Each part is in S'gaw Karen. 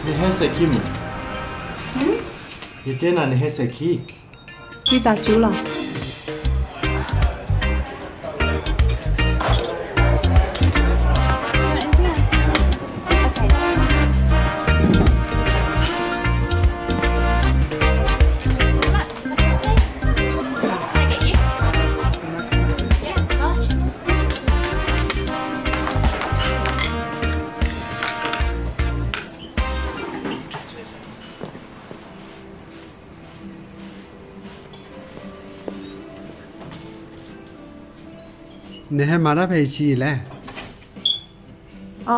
နဟဲစဲးခံမုၢ်, ယတဲနၤနဟဲစဲးခံ, ဝံသးစူၤလီၤ. Yeah, နဟဲမၤတၢ်ဖဲအံၤဆံးလဲၣ်. အ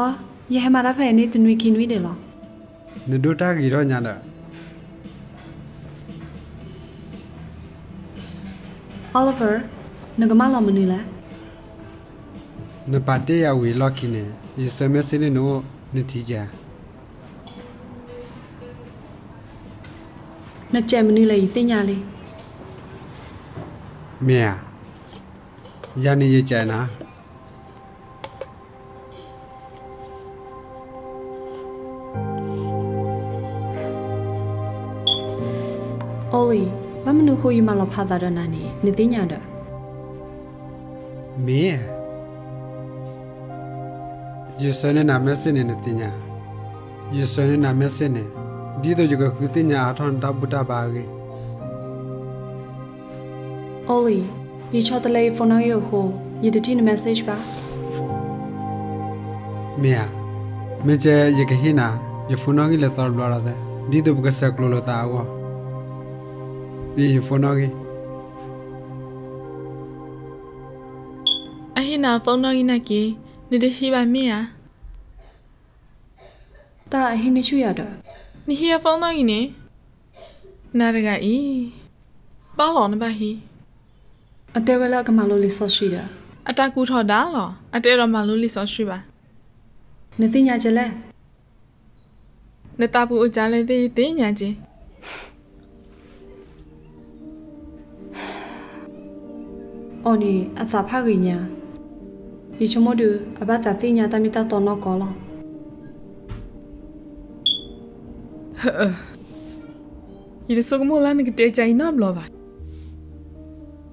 ီ, ယဟဲမၤတၢ်ဖဲအံၤန့ၣ်တနွံခံနွံဒံးလီၤ. နဒိတၢ်ဂ့ၤထီၣ်ညါဒီး Oliver, နကမၢလီၤမနုၤလဲၣ်. နပာ်တ့ၢ်ယၤဝံၤအလီၢ်ခံန့ၣ် ယဆှၢ message န့ၢ်နအိၣ် နထံၣ်ဧါ. နစဲးမနုၤလဲၣ် ယသ့ၣ်ညါလံ. မ့ၢ်ဧါ, ယၤန့ၣ်ယစဲးနၤ. Oli, ဘၣ်မနုၤဃိယမၤလီၤဖးသးဒီးနၤန့ၣ် နသ့ၣ်ညါဒီး. မ့ၢ် ယဆှၢန့ၢ်နၤ message န့ၣ် နသ့ၣ်ညါ, ယဆှၢန့ၢ်နၤ message န့ၣ် ဒ်သိးယကဃုသ့ၣ်ညါအါထီၣ်နတၢ်ဘူၣ်တၢ်ဘါအဂ့ၢ်. Oli, ယဆီတလဲယ phone နီၣ်ဂံၢ်အဃိ ယတထံၣ်န message ဘၣ်. မ့ၢ်ဧါ, မ့ၢ်ကဲ ယကဟ့ၣ်နၤ ယ phone နီၣ်ဂံၢ်လၢသီတဘျီလီၤသၢ, ဒ်သိးပကဆဲးကျိးလိာ်သးအဂီၢ်. ယ phone နီၣ်ဂံၢ်. အဟ့ၣ်နၤအ phone နီၣ်ဂံၢ်နာ်က့, နတဟံးဘၣ်မ့ၢ်ဧါ. တၢ်အဟံးန့ၢ်ဆူၣ်ယၤဒီး. နဟံးအ phone နီၣ်ဂံၢ်န့ၣ်, နၤတဂၤအံၤ, ဘၣ်လီၤနဘၣ်ဟံး. အတဲဝဲလၢအကမၤလိလံာ်စီဆှံဒီး. အတၢ်ကူၣ်ထီၣ်ဒါလီၤ, အတအဲၣ်ဒိးမၤလိလံာ်စီဆှံဘၣ်. နသ့ၣ်ညါကဲလဲၣ်. နသးပူၤအိၣ်ကၢ်လဲၣ်သ့ၣ် ယသ့ၣ်ညါက့. အီၤန့ၣ် အသးဖးဂ့ၤညါ, ယဆိကမိၣ်ဒုး အဘၣ်သးသ့ၣ်ညါတၢ်မ့ၢ်တၢ်တီနီၢ်ကီၢ်လီၤ. ယတဆိကမိၣ်လၢနကတဲကၢ်အံၤနီတဘျီဘၣ်.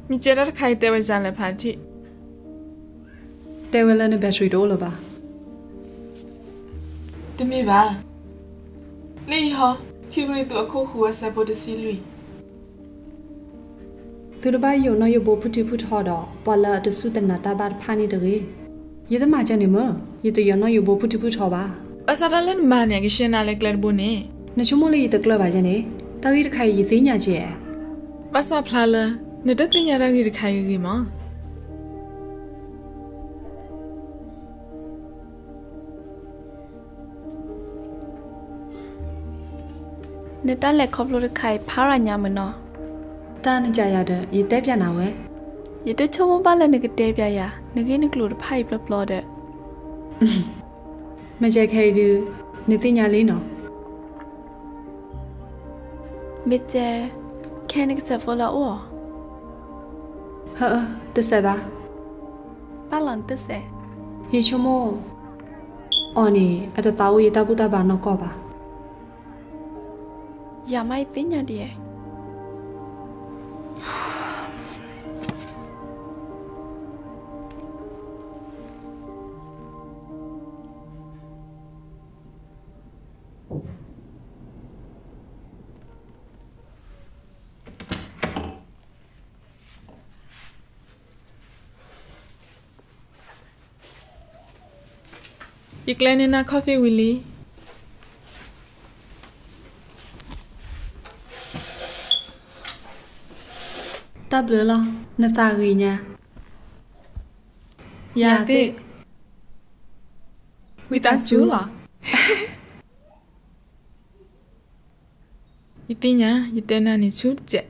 မ့ၢ်ကဲတၢ်တခါအံၤတဲဝဲဒ်လဲၣ်ဖးထံၣ်. တဲဝဲလၢန battery တအိၣ်လၢၤဘၣ်. တမ့ၢ်ဘၣ်. လၢယဟီ, ခံကရံၣ်သူးအခိၣ်ဃုအဆၢဖိတဆံလွံၢ်. သုတဘၣ်ယိးနီၣ်ယိးဘိဖုၣ်ထံဖုၣ်ထီဒီး ပှၤလၢအတစူၢ်တနာ်တၢ်ဘၣ်တဖၣ်န့ၣ်တဂ့ၤ. ယတမၤကဲန့ၣ်မ့ၢ်, ယတယိးနီၣ်ယိးဘိဖုၣ်ထံဖုၣ်ထီဘၣ်. ဘၣ်ဆၣ်တၢ်လၢနမၤန့ၣ် အကဆှၢနၤလၢကျဲတဘိန့ၣ်. နဆိကမိၣ်လၢယတကျၢၤဘၣ်ယဲန့ၣ်, တၢ်ဂ့ၢ်တခါအံၤယသ့ၣ်ညါကဲ. ဘၣ်ဆၣ်ဖျါလၢ နတသ့ၣ်ညါတၢ်ဂ့ၢ်တခါအံၤဂ့ၤမး. နတၢ်လဲၤခီဖျိတခါအံၤဖးရၤညါမုၢ်နီၤ. တၢ်နကးယၤဒီး ယတဲပျးနၤဝဲ. ယတဆိကမိၣ်ဘၣ်လၢနကတဲပျးယၤ နဂ့ၢ်နကျိၤတဖၣ်အံၤပျီပျီဒီး. မ့ၢ်ကဲခဲအံၤဒုး နသ့ၣ်ညါလံနီၤ. မ့ၢ်ကဲ, ခဲနကစဲးဖိလၢအအိၣ်ဧါ. ဟၢအၢ, တစဲးဘၣ်. ဘၣ်လီၤနတစဲး. ယဆိကမိၣ် အီၤန့ၣ် အတသးအိၣ်ယတၢ်ဘူၣ်တၢ်ဘါနီၢ်ကီၢ်ဘၣ်. ယၤမးယသ့ၣ်ညါဒ်အံၤ. ယကျဲန့ၢ်နၤ coffee ဝံၤလံ. တၢ်ဘျုးလီၤ, နသးဂ့ၤညါ. ယၤသ့ၣ်, ဝံသးစူၤလီၤ. ယသ့ၣ်ညါ, ယတဲနၤန့ၣ်ဆူၣ်တစဲး.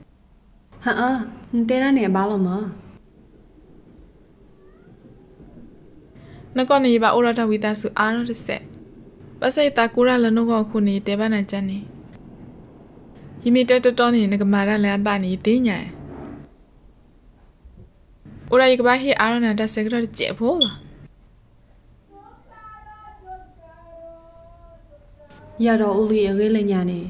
ဟါအၢ, နတဲဒၣ်န့ၣ်အဘၣ်လီၤမၢ်. နီၢ်ကီၢ်န့ၣ် ယဘၣ်အိၣ်ဒီးတၢ်ဝံသးစူၤအါထီၣ်တစဲး, ဘၣ်ဆၣ်ယသးကိၢ်တၢ်လၢနဂီၢ်အဃိန့ၣ် ယတဲဘၣ်နၤကန့ၣ်, ယမ့ၢ်တဲတီတီန့ၣ် နကမၤတၢ်လၢအဘၣ်န့ၣ် ယသ့ၣ်ညါ. အိၣ်ဒၣ်ယကဘၣ်ဟ့ၣ်အါထီၣ်နၤတၢ်ဆၢကတီၢ်တစဲးဖိလီၤ. ယၤဒီးအိလံၤအဂ့ၢ်လၢညါန့ၣ်,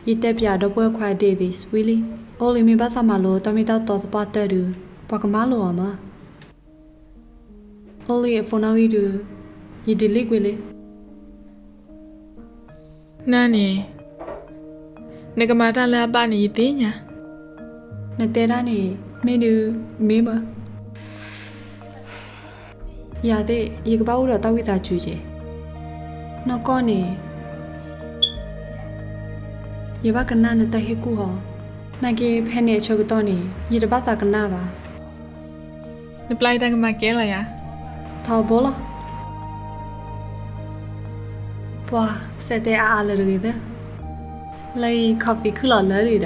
ယတဲပၠးဒီပုၢ်ဝဲၢ်ခွါ Davis ဝံၤလံ. အိလံၤမ့ၢ်ဘၣ်သးမၤလိတၢ်မ့ၢ်တၢ်တီသပှၢ်တၢၢ်ဒုး, ပှၤကမၤလိာ်အီၤမၢ်. အိလံၤအ phone နီၣ်ဂံၢ်ဒုး, ယ delete ကွံာ်လံ. နၤန့ၣ်, နကမၤတၢ်လၢအဘၣ်န့ၣ် ယသ့ၣ်ညါ. နတဲဒၣ်န့ၣ် မ့ၢ်ဒုး, မ့ၢ်မၢ်. ယၤသ့ၣ်, ယကဘၣ်အိၣ်ဒီးတၢ်ဝံသးစူၤက့ၤ. နီၢ်ကီၢ်န့ၣ် ယဘၣ်ကနၣ်နတၢ်ဟ့ၣ်ကူၣ်ဟီ, နာ်က့ဖဲန့ၣ်အဆၢကတီၢ်န့ၣ် ယတဘၣ်သးကနၣ်ဘၣ်. နပျၢ်ယတၢ်ကမၤကဲလီၤယၤ. ထီဘိလီၤ. ပှၤစဲးတဲအါအါလၢတဂ့ၤသၢ, လၢအံၤ coffee ခုၣ်လီၤလၢလံဒီး,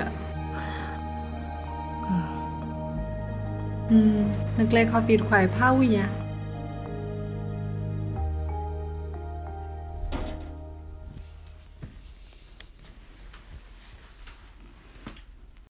နကျဲ coffee တခွးအံၤဖးဝံၣ်ညါ.